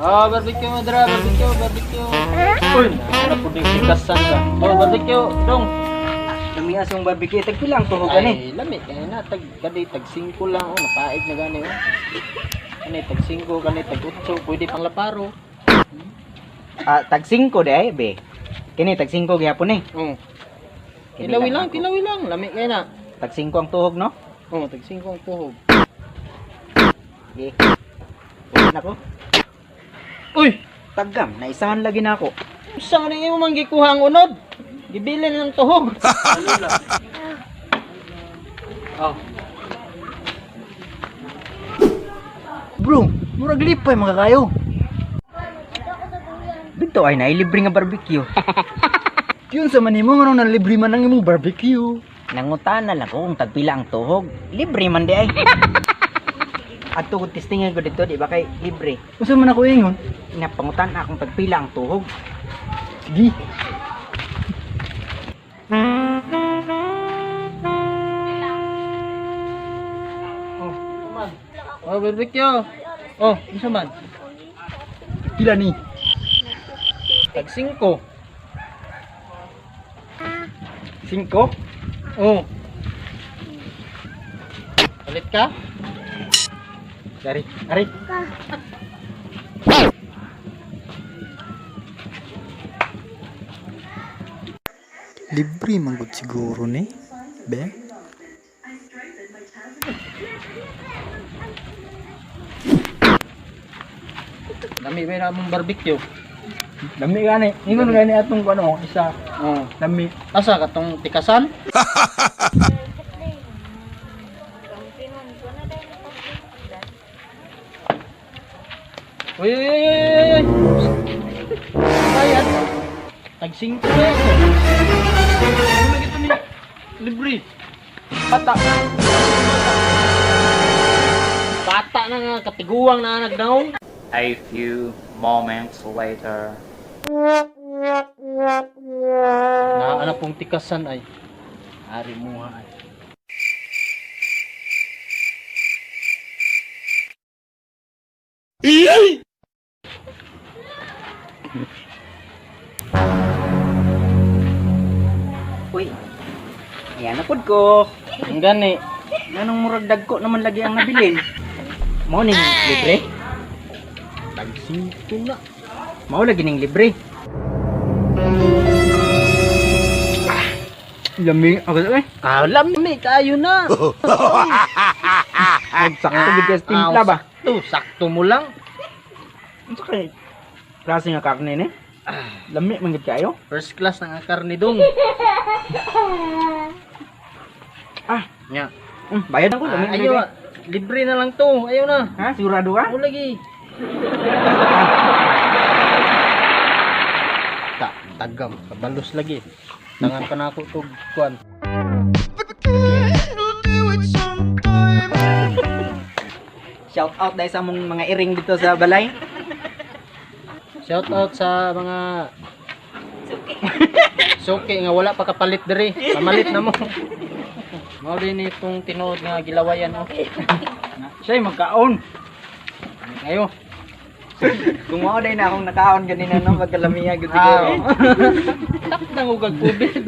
Oh, barbecue mo dra, barbecue, barbecue. Uy, ano po ding sikasan ka. Oh, barbecue, dong. Lami asong barbecue tag pila ang tuhog ani. Ay, lami kay na tag kadi tag 5 lang oh, napaig na gani oh. Kani tag 5, kani tag 8, pwede pang laparo. Ah, tag 5 di ay be. Kini tag 5 gihapon eh. Oh. Kini Kilawi lang, ako. kilawi lang, lami kay na. Tag 5 ang tuhog, no? Oh, tag 5 ang tuhog. Sige. Ulit na ko. Uy, Tagam, naisahan lagi na ako. usa man imo man gikuha ang unod? Gibilin ng tuhog. Oh. Bro, murag lipay mga kayo. Dito ay nailibre nga barbecue. Yun sa manimo nga nang libre man ang imong barbecue. Nangutana lang ko kung tagpila ang tuhog. Libre man di ay. At tugod testingan ko dito, di ba kay libre. Unsa man ako ingon? Inapangutan akong tagpila ang tuhog. Sige. Oh, man. Oh, barbecue. Oh, unsa man? Pila ni? Tag 5. 5? Oh. Palit ka? Dari, ari. Libre man gud siguro ni. Be. Lami ba na among barbecue? Lami gani. Ingon gani atong ano isa. Oh. Lami. Asa katong tikasan? Uy, uy, uy, uy, uy, uy. Bayad. Tag 5 na ito. Ano lagi ito ni? Libre. Bata. Bata na nga, katiguang na nagdaong. A few moments later. Na ano pong tikasan ay. Ari muha ay. Uy. Ayan na pud ko. Ang gani. Nganong murag dagko naman lagi ang nabilin? Mao ning libre? Tag 5 na. Mao lagi ning libre. Lami ako eh. Ah, lami kayo na. Sakto gid ka sa timpla ba? Sakto, sakto mo lang. Unsa kay klase nga karne ni? Lami man gid kayo. First class na nga karne dong. Ah, Nya. Bayad ako lami. Ah, ayaw, ah. Libre na lang to. Ayaw na. Ha, sigurado ka? Ako lagi. Ta, tagam, kabalos lagi. Tangan pa na ako tug kuan. Shout out dahil sa mong mga iring dito sa balay. Shout out sa mga Suki nga wala pa kapalit diri. Pamalit na mo. Mao din itong tinuod nga gilawayan oh. Siya'y magkaon. Ayo. Kung mao day na akong nakaon ganina no, pagkalamiya gud siguro. Tak nang ugag tubig.